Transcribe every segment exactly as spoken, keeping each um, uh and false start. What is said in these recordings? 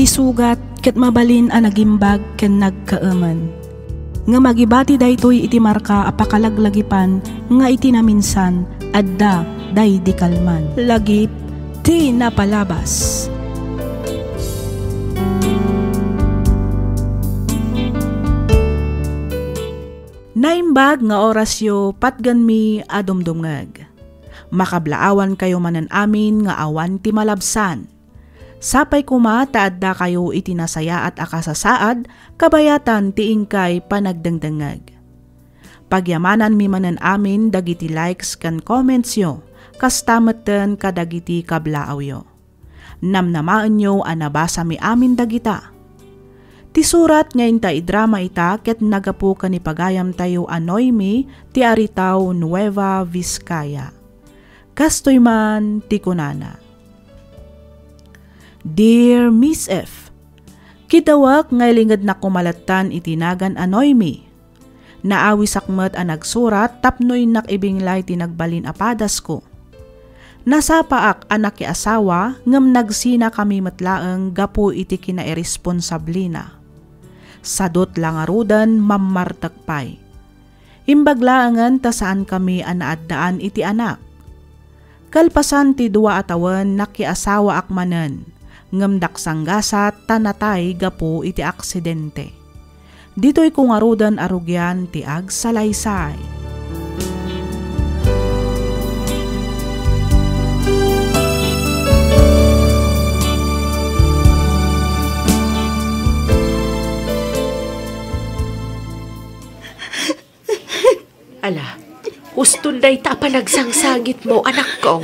Sugat ket mabalin a nagimbag ken nagkaemen. Ngem agibati daytoy iti marka a pakalaglagipan nga iti naminsan, adda daydi kalman. Lagip ti napalabas. Naimbag nga orasyo, patgenmi a dumdumngeg. Makablaawankayo manen amin nga awan ti malabsan. Sapay koma ta addakayo iti nasayaat a kasasaad kabayatan ti inkay panagdengdengngeg. Pagyamananmi manen amin dagiti likes ken commentsyo, kasta metten kadagiti kablaawyo. Namnamaenyo a nabasami amin dagita. Ti surat nga inta idrama ita ket nagapu ken ni pagayamtayo a Noemi ti Aritao, Nueva Vizcaya. Kastoy man ti kunana, Dear Miss F, kidawak nga ilingednak koma latta iti nagan a Noemi. Naawisak met a nagsurat tapno innak ibinglay ti nagbalin a padasko. Nasapaak a nakiasawa ngem nagsinakami met laeng gapu iti kinairesponsablina. Sadut la ngaruden, mammartek pay. Imbag laengen ta saankami a naaddaan iti anak. Kalpasan ti dua a tawen, nakiasawaak manen, ngem daksanggasat ta natay gapu iti aksidente. Ditoyko ngaruden a rugian ti agsalaysay. Ala, huston dayta a panagsangsangitmo, anakko.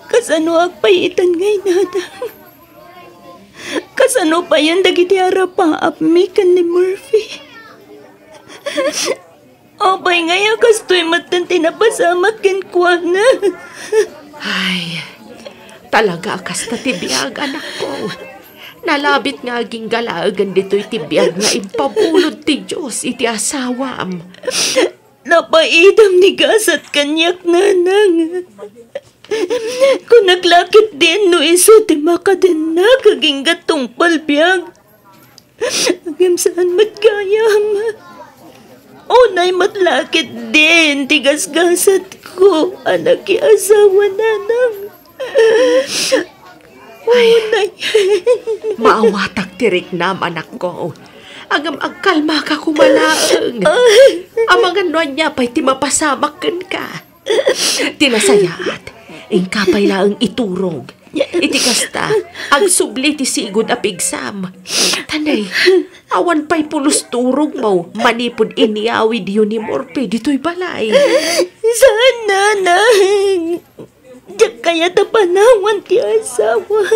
Kasanoak pay itan nga inadam? Kasano payen dagiti arapaapmi ken ni Murphy? Apay ngay a kastoy metten ti napasamak kenkuana? Ay, talaga a kasta ti biag, anakko. Nalabit nga agingga laengen ditoy ti biag nga impabulod ti Dios iti asawam. Napaidam ni gasat kaniak, nanang. Kunak la ketdin no isu ti makadennak agingga tungpal biag. Ngem saan met gayam. Unay met la ketdin ti gasgasatko a nakiasawa, nanang. Ay, unay. Maawatak ti riknam, anakko. Ngem agkalmaka koma laeng. Amangan no ania pay ti mapasamak kenka. Ti nasayaat, inka pay laeng iturog. Iti kasta, agsubli ti sigud a pigsam. Tanay, awan pay pulos turogmo manipud inyawidyo ni Murphy ditoy balay. Saan, nanang? Diak kayat a panawan ti asawak.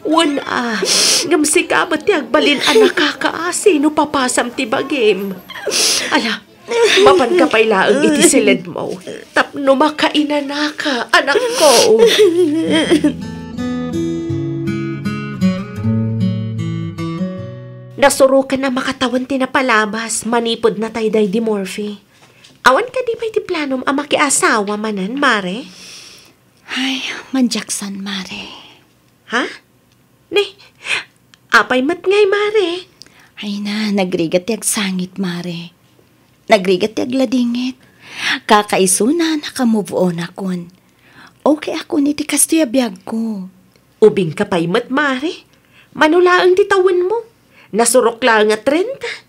Wen a, ngem sika met ti agbalin a nakakaasi no papasam ti bagim. Ala, mapanka pay laeng iti siledmo tapno makainanaka, anakko. Nasurokan a makatawen ti napalabas manipud natay daydi Murphy. Awan kadi pay ti planom a makiasawa manen, Mare? Ay, madiaksan, Mare. Ha? Ne, apay met ngay, Mare? Ay na, nagrigat ti agsangit, Mare. Nagrigat ti agladingit. Kakaisuna, naka-move on akon. Okay akon iti kastoy a biagko. Ubingka pay met, Mare. Mano laeng ti tawenmo? Nasurok laeng a trenta.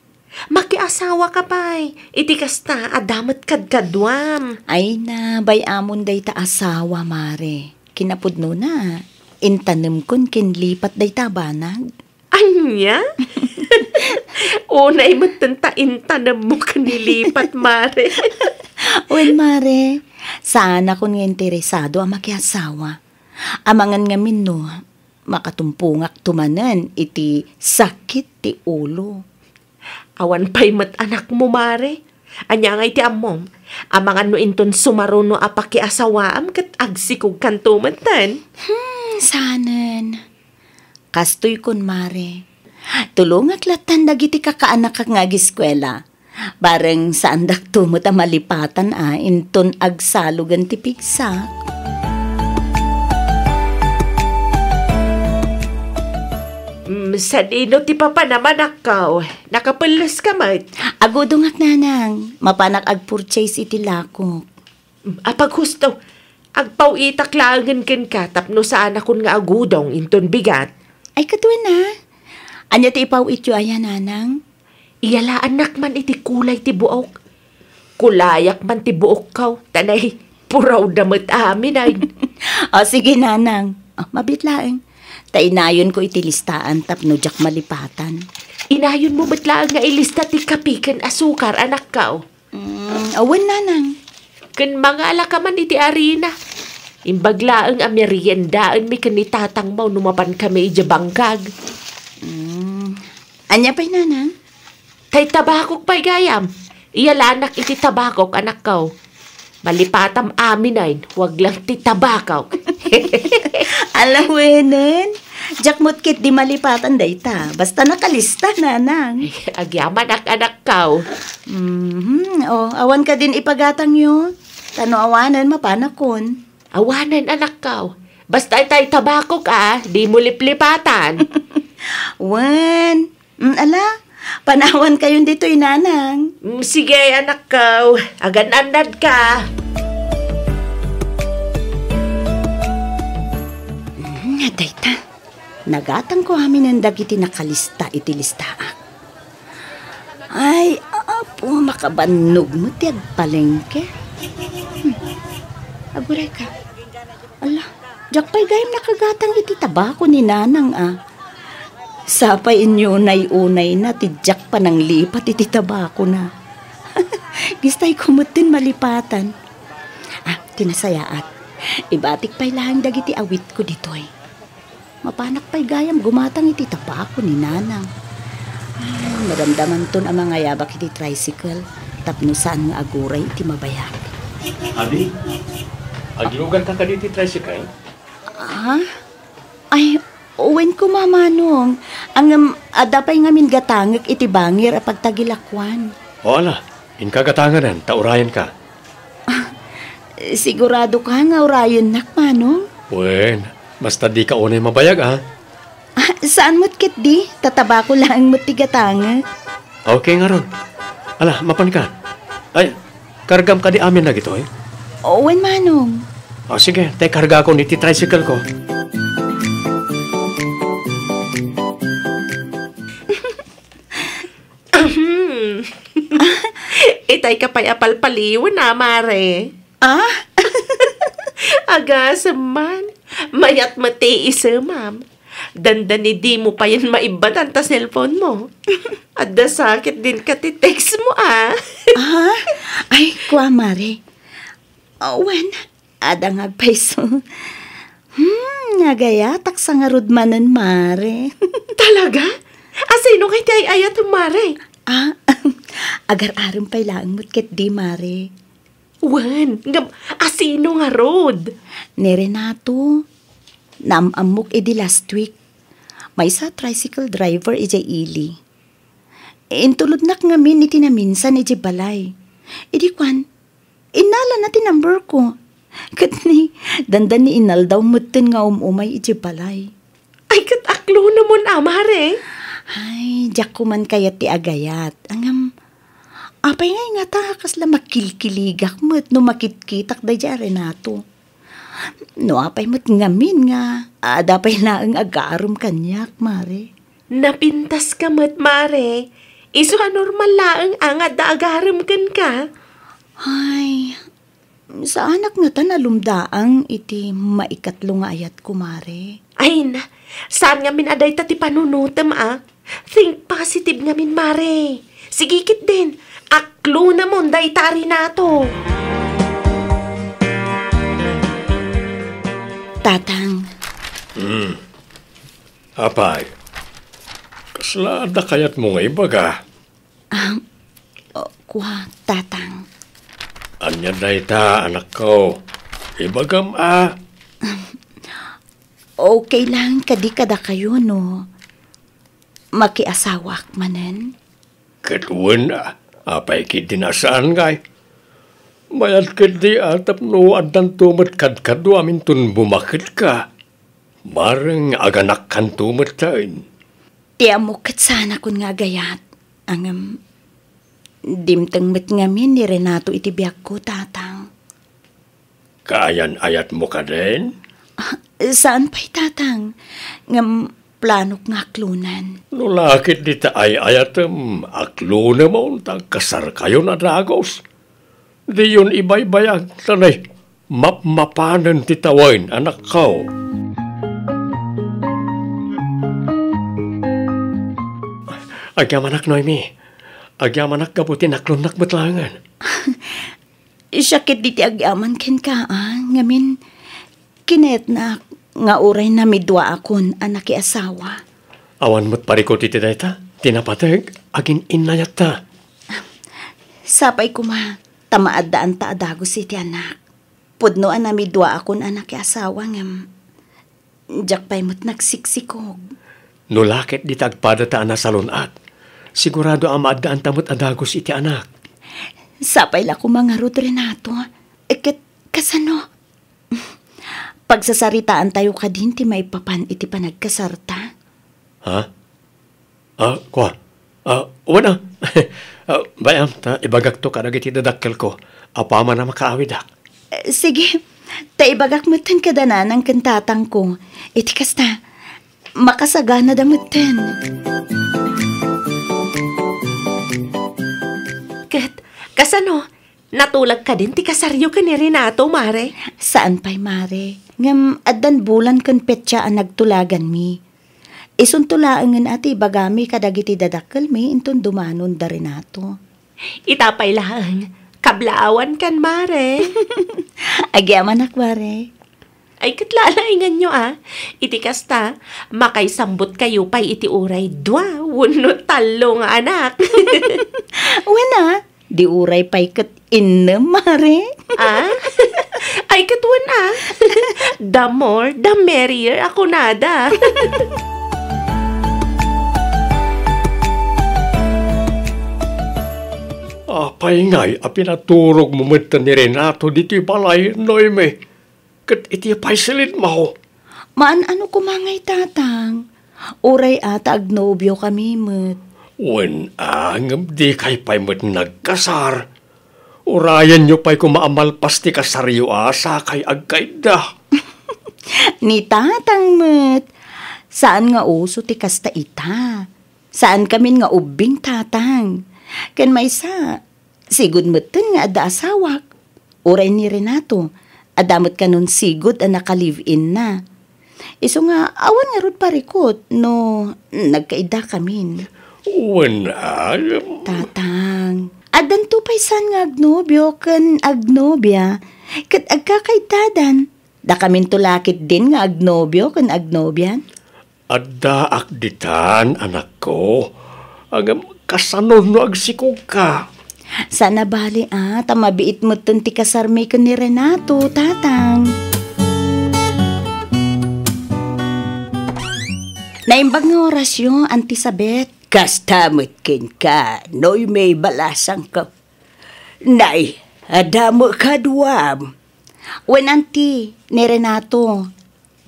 Makiasawaka pay. Iti kasta, adda met kadkaduam. Ay na, bay-amon dayta asawa, Mare. Kinapudnona, intanemkon ken lipat dayta a banag. Ania? Unay metten ta intanemmo ken ni lipat, Mare. Wen, Mare, saanakon nga interesado a makiasawa. Amangan ngamin no makatumpongakto manen iti sakit ti ulo. Awan pay met anakmo, Mare. Ania ngay ti ammom? Amangan no inton sumaruno a pakiasawaam ket agsikogkanto metten. Hmm, sanen. Kastoy kon, Mare. Tulongak lattan dagiti kakaanakak nga agiskuela. Bareng saandakto met a malipatan a inton agsalogen ti pigsak. Mm, sadino ti papanam, anakko? Nakapelles ka met? Agudongak, nanang. Mapanak agpurchase iti lakok. Mm, apaghusto, agpaw-itak laengen kenka tapno saanakon nga agudong inton bigat. Ay, kaduana. Ania ti ipaw-ityo aya, nanang? Iyalaannak man iti kulay ti buok. Kulayak man ti buokko, ta nay, puraw da met amin ay. O, sige, nanang. O, mabit laeng. Ta inayonko iti listaan tapno diak malipatan. Inayonmo met laeng nga ilista ti kape ken asukar, anakko. Mm, awan, nanang. Ken mangalaka man iti arina. Imbag laeng a meriendaenmi ken ni tatangmo no mapankami idiay bangkag. Mm. Ania pay, nanang? Tay tabakok pay gayam. Iyalanak iti tabakok, anakko. Malipatam aminen, wag lang ti tabakok. Alawenen, diak met ketdi malipatan dayta. Basta nakalista, nanang. Agyamanak, anakko. Mhm. O, awan kadin ipagatangyo? Ta no awanen, mapanakon. Awanen, anakko. Basta itay tabakok, a, dimo liplipatan. Wen, mm, ala, panawankayon ditoy, nanang. Mm, sige, anakko. Agan-annadka. Mm, dayta. Nagatangko aminen dagiti nakalista iti listaak. Ay, apo, makabannog met ti agpalengke. Hmm. Agurayka. Ala, diak pay gayam nakagatang iti tabako ni nanang, a. Sapay inyunay-unayna ti diak pananglipat iti tabakona. Gistayko metten malipatan. A, ti nasayaat. Ibatik pay laeng dagiti awitko ditoy. Mapanak pay gayam gumatang iti tabako ni nanang. Ay, madamdamanton a mangayabak iti tricycle tapno saan nga aguray iti mabayag. Adi, agluganka kadi iti tricycle? A? Ay, wen koma, manong. Ngem, adda pay ngamin gatangek iti bangir a pagtagilakoan. O, ala, inka gatanganen, ta urayenka. A, siguradoka nga urayennak, manong? Wen, basta dika unay mabayag, a. A, saan met ketdi, ta tabako laeng met ti gatangek. Okay ngarud. Ala, mapanka. Ay, kargam kadi amin dagitoy? Wen, manong. O, sige, tay kargakon iti tricycle ko. Ahem. Itay ka pay a palpaliwen, a, mare. A? Agasem man. Mayat met ti isemam. Dandani dimo payen maibbatan ta cellphone mo. Adda sakit din ka ti text mo, a. A? Ay, kua, mare. Awan, adda nga agpayso. Hmm, nagayatak sa ngarud manen, mare. Talaga? Asino ngay ti ay-ayatem, mare? A, agar-arem pay laeng met ketdi, mare. Wen, ngem asino ngarud? Ni Renato. Naam-ammok idi last week. Maysa a tricycle driver idiay ili. Intulodnak ngamin iti naminsan idiay balay. Idi kuan, innalana ti number ko. Ket ni, dandani inaldaw metten nga um-umay idiay balay. Ay, ket aklonamon, a, mare? Ay, diak koman kayat ti agayat. Ngem, apay ngay ngata, kasla makilkiligak met no makitkitak daydiay a Renato. No apay met ngamin nga, adda pay laeng agarem kaniak, mare. Napintas ka met, mare. Isu a normal laeng a nga adda agarem kenka. Ay, saanak ngata nalumdaang iti maikatlo nga ayatko, mare. Ay na, saan ngamin a dayta ti panunotem, a. Think positive ngamin, mare. Sige ketdin, aklonamon dayta a Renato. Tatang. Hmm. Apay, kasla adda kayatmo nga ibaga? Ah, o, kua, Tatang. Ania dayta, anakko? Ibagam, a. Okay lang kadi kadakayo no makiasawaak manen? Ket wen, a, apay ketdi a saan ngay? Mayat ketdi a tapno addanto met kadkadua aminton bumaketka. Bareng aganakkanto metten. Ti ammok ket saanakon nga agayat. Ngem, dimteng met ngamin ni Renato iti biagko, Tatang. Kaayan-ayatmo kadin? Ah, saan pay, Tatang. Ngem planok nga aklonen. No la ket dita ay-ayatem, aklonemon ta agkasarkayon a dagus. Diyon ibaybayag ta nay mapmapanen ti tawen, anakko. Agyamanak, Noemi. Agyamanak gapu ti naklonnak met laengen. Siak ket diti agyaman kenka, a, ngamin, kinayatnak nga uray namiduaakon a nakiasawa. Awan met parikut iti dayta, ti napateg, agin-innayatta. Sapay koma, ta maaddaanta a dagus iti anak. Pudno a namiduaakon a nakiasawa ngem, diak pay met nagsiksikog. No la ket dita agpadata a nasalun-at, sigurado a maaddaanta met a dagus iti anak. Sapay la koma ngarud, Renato. Ket kasano? Pagsasaritaantayo kadin ti maipapan iti panagkasarta? Ha? Ah, kua. Ah, wen a. Ah, bay-am, ta ibagakto kadagiti dadakkelko. Apaman a makaawidak. Eh, sige. Ta ibagak metten kada nanang ken tatangko. Iti kasta, makasaganada metten. Ket, kasano? Natulag kadin ti kasaryo ken ni Renato, Mare? Saan pay, Mare. Ngem addan bulan ken petsa a nagtulaganmi. Isunto laengen a ti ibagami kadagiti dadakkelmi inton dumanon da Renato. Ita pay laeng, kablaawankan, Mare. Agyamanak, Mare. Ay, ket lalainganyo, a. Iti kasta, makaisambutkayo pay iti uray dua wenno tallo nga anak. Wen a, di uray pay ket innem, Mare. A? Ay, ket wen a. The more, the merrier a kunada. Apay ngay a pinaturogmo met ni Renato ditoy balay, Noemi? Ket iti pay silitmo? Maan-ano koma ngay, Tatang. Uray a ta agnobiokami met. Wen a, ngem dikay pay met nagkasar. Urayenyo pay koma a malpas ti kasaryo a sakay agkayda. Ni Tatang met. Saan nga uso ti kasta ita. Saankamin nga ubbing, Tatang. Ken maysa, sigud metten nga adda asawak. Uray ni Renato, adda met kanon sigud a naka-live-inna. Isu nga, awan ngarud parikut no nagkaidakamin. Wen a, Tatang, addanto pay saan nga agnobio ken agnobia, ket agkakaiddadan. Dakaminto la ketdin nga agnobio ken agnobian? Addaak ditan, anakko. Ngem kasano no agsikogka? Saan a bale a, ta mabiit metten ti kasarmi ken ni Renato, Tatang. Naimbag nga orasyo, Auntie Sabet. Kasta met kenka, Noemi balasangko. Nay, adda met kaduam. Wen, Auntie, ni Renato.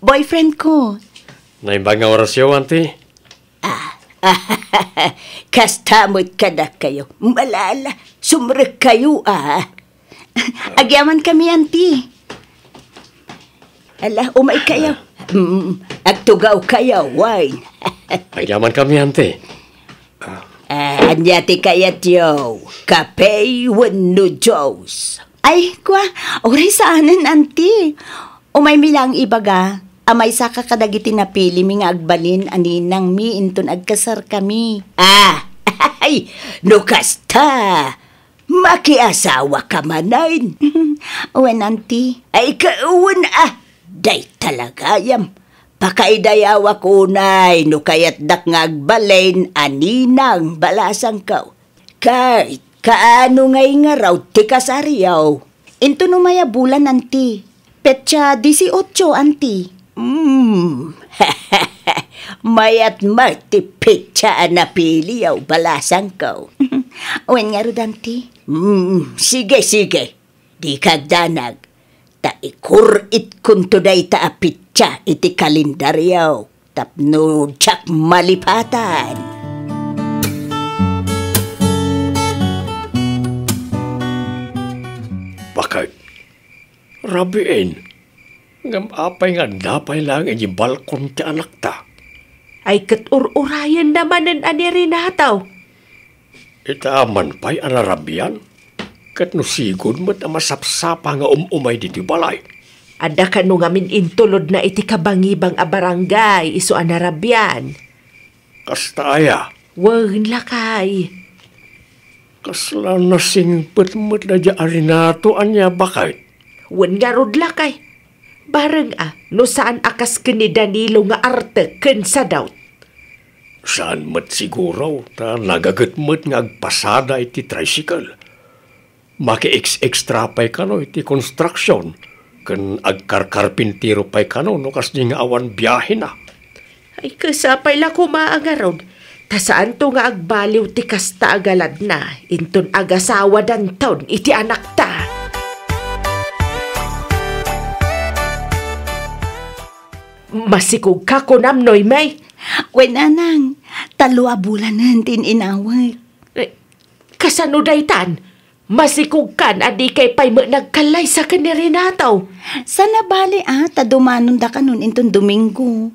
Boyfriend ko. Naimbag nga orasyo, Auntie. Ah, kasta met kadakayo. Malala, sumrekkayo, a. Agyamankami, Auntie. Ala, umaykayo. Mm, agtugawkayo, wine. Agyamankami, Auntie. Ah, ania ti kayatyo? Kape wenno juice? Ay, kua, uray saanen, Auntie. Umaymi laeng ibaga a maysaka kadagiti napilimi nga agbalin a ninangmi inton agkasarkami. Ah, ay, no kasta, makiasawaka manen. Wen, Auntie. Ay, kawen a, dayta la gayam. Pakaidayawak unay no kayatdak nga agbalin a ninang balasangko. Ket kaano nga ingarud ti kasaryo? Inton umay a bulan, Auntie. Petsa dieciocho, Auntie. Hmm. Mayat met ti petsa a napiliyo, balasangko. Wen ngarud, Auntie. Hmm, sige, sige. Dika agdanag, ta ikurit-itkonto dayta a petsa iti kalendaryo. Tapno diak malipatan. Bakit? Rabiin. Ngem apay nga adda pay laeng idiay balkon ti anakta? Ay, ket ur-urayenna manen a ni Renato. Ita man pay a narabian, ket no sigud met a masapsapa nga um-umay ditoy balay. Adda kano ngamin intulodna iti kabangibang a barangay isu a narabian. Kasta aya? Wen, lakay. Kasla nasingpet met daydiay a Renato, ania, bakit? Wen ngarud, lakay. Bareng a, no saan a kas ken ni Danilo nga artek ken sadaut. Saan met siguro, ta nagaget met nga agpasada iti tricycle. Maki-ex-extra pay kano iti konstruksion, ken agkarkarpintero pay kano no kasdi nga awan biahena. Ay, kasta pay la koma a ngarud, ta saanto nga agbaliw ti kasta a galadna, inton agasawadanton iti anakta. Masikogka, kunam, Noemi? Wen, nanang, tallo a bulanen ti in-inawek. Eh, kasano daytan? Masikogkan a dikay pay met nagkallaysa ken ni Renato. Saan a bale a ta dumanondakanon inton Domingo.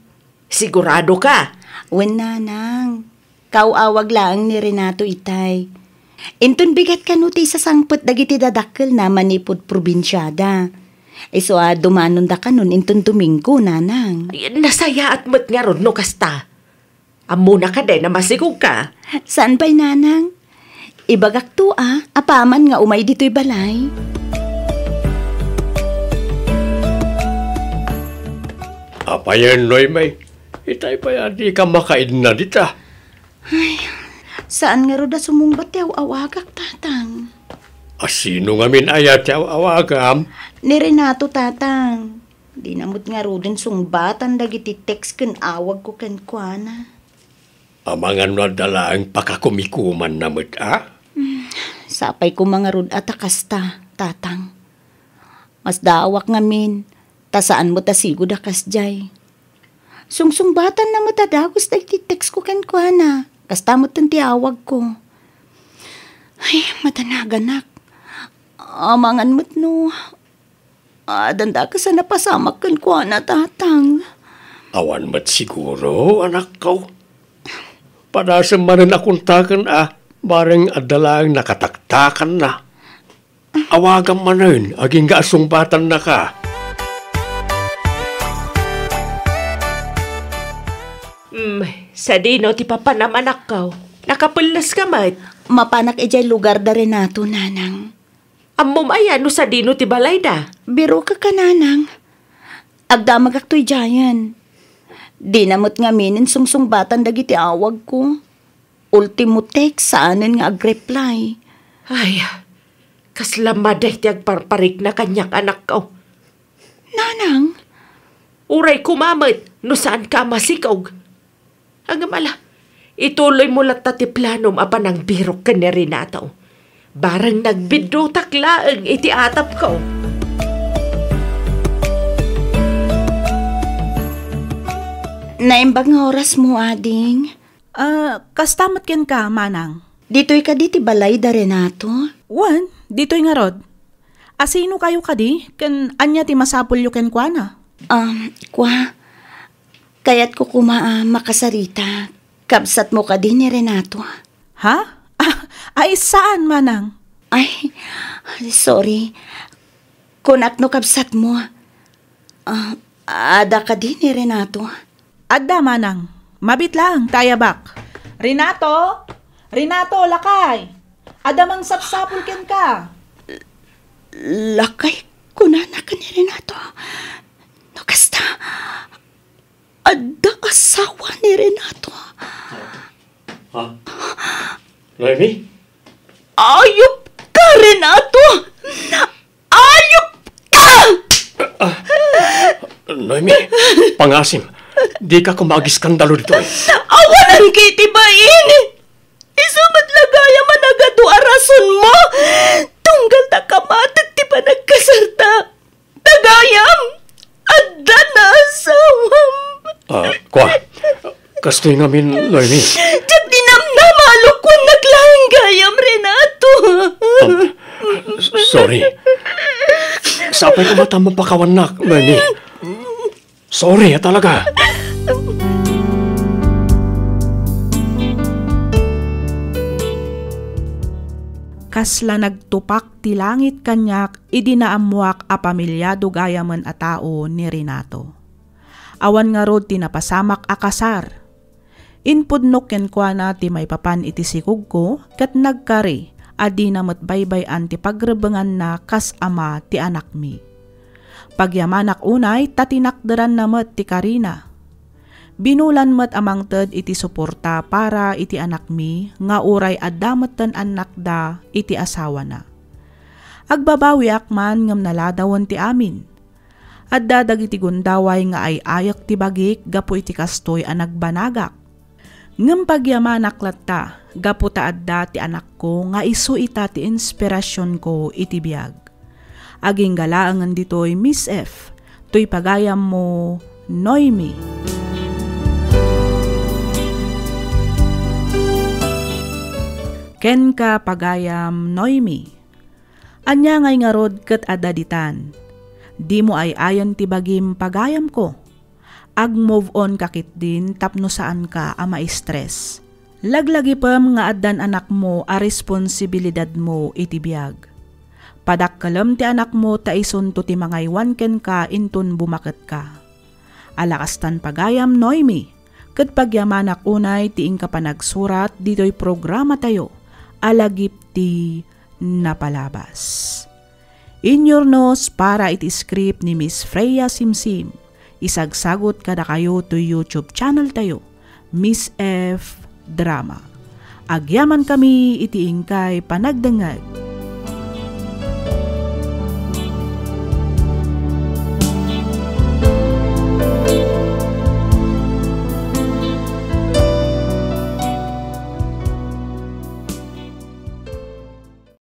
Siguradoka? Wen, nanang. Kaaw-awag laeng ni Renato itay. Inton bigat kano ti isasangpet dagiti dadakkelna manipud probinsiada. Isu a dumanondakanon inton Domingo, nanang. Ay, nasayaat met ngarud no kasta. Ammona kadi a masikogka? Saan pay, nanang. Ibagakto a, apaman nga umay ditoy balay. Apayen, Noemi, itay pay a dika makaidna dita. Ay, saan ngarud a sumungbat ti aw-awagak, tatang. A sino ngamin aya ti aw-awagam? Ni Renato, tatang. Dina met ngaruden sungbatan dagiti text ken awagko kenkuana. Amangan no adda laeng pakakumikumanna met a? Hmm, sapay koma ngarud a ta kasta, tatang. Masdaawak ngamin, ta saan met a sigud a kasdiay. Sungsungbatanna met a dagus dagiti text ko kenkuana, kasta metten ti awagko. Ay, madanaganak. Amangan met no adda dakes a napasamak kenkuana, tatang. Awan met siguro, anakko. Padasem manen a kontaken a, bareng adda laeng nakataktakanna. Awagam manen, agingga a sungbatannaka. Hmm, sadino ti papanam, anakko? Nakapelleska met? Mapanak idiay lugar da Renato, nanang. Ammom aya no sadino ti balayda? Birokek a, nanang. Agdamagak toy diayen. Dina met ngaminen sungsungbatan dagiti awagko. Ultimo text, saanen nga agreply. Ay, kasla madi ti agparparikna kaniak, anakko. Nanang? Uray koma met no saanka a masikog. Ngem ala, ituloymo latta ti planom a panangbirok ken ni Renato. Bareng nagbiddutak laeng iti atapko. Naimbag nga orasmo, ading. Ah, kasta met kenka, manang? Ditoy kadi ti balay da Renato? Wen, ditoy ngarud. Asino kayo kadi, ken ania ti masapulyo kenkuana? Um, kua, kayatko koma a makasarita. Kabsatmo kadi ni Renato? Ha? Ah, ay, saan, manang? Ay, sorry. Kunak no kabsatmo. Ah, adda kadi ni Renato? Adda, manang. Mabit laeng ta ayabak. Renato? Renato, lakay! Adda mangsapsapul kenka. Lakay, kunana ken ni Renato. No kasta, adda asawa ni Renato. Ha? Noemi? Ayup ka, Renato! Ayup ka! Ah, Noemi, pangasim, dika koma agiskandalo ditoy. Awanan ki ti bain! Isu met la gayam a nagadu a rasonmo, tunggal ta kamatek ti panagkasarta. Ta gayam, adda naasawam. Ah, kua, Kastoy ngamin, Noemi. Diak di namnama a lukuannak laeng gayam, Renato. Um, s-, sorry. Sapay ko met a mapakawannak, Noemi. Sorry, talaga. Kasla nagtupak ti langit kaniak idi naammoak a pamiliado gayamen a tao ni Renato. Awan ngarud ti napasamak a kasar. Impudnok kenkuana ti maipapan iti sikogko ket nagkari a dina met baybay-an ti pagrebbenganna kas ama ti anakmi. Pagyamanak unay ta tinakderanna met ti karina. Binulan met a mangted iti suporta para iti anakmi nga uray adda metten annakda iti asawana. Agbabawiak man ngem naladawen ti amin. Adda dagiti gundaway nga ay-ayek ti bagik gapu iti kastoy a nagbanagak. Ngem pagyamanak latta gapu ta adda ti anakko nga isu ita ti inspirasionko iti biag. Agingga laengen ditoy, Miss F, toy pagayammo, Noemi. Kenka, pagayam Noemi. Ania ngay ngarud ket adda ditan? Dimo ay-ayen ti bagim, pagayamko. Ag-move on ka ketdin tapno saanka a ma-stress. Laglagipem nga addan anakmo a responsibilidadmo iti biag. Padakkelem ti anakmo ta isunto ti mangaywan kenka inton bumaketka. Ala kastan pagayam, Noemi, ket pagyamanak unay ti inka panagsurat ditoy programatayo a Lagip ti Napalabas. Inyurnos para iti script ni Miss Freya Simsim. Isagsagut kadakayo toy YouTube channel tayo, Miss F Drama. Agyamankami iti inkay panagdengngeg.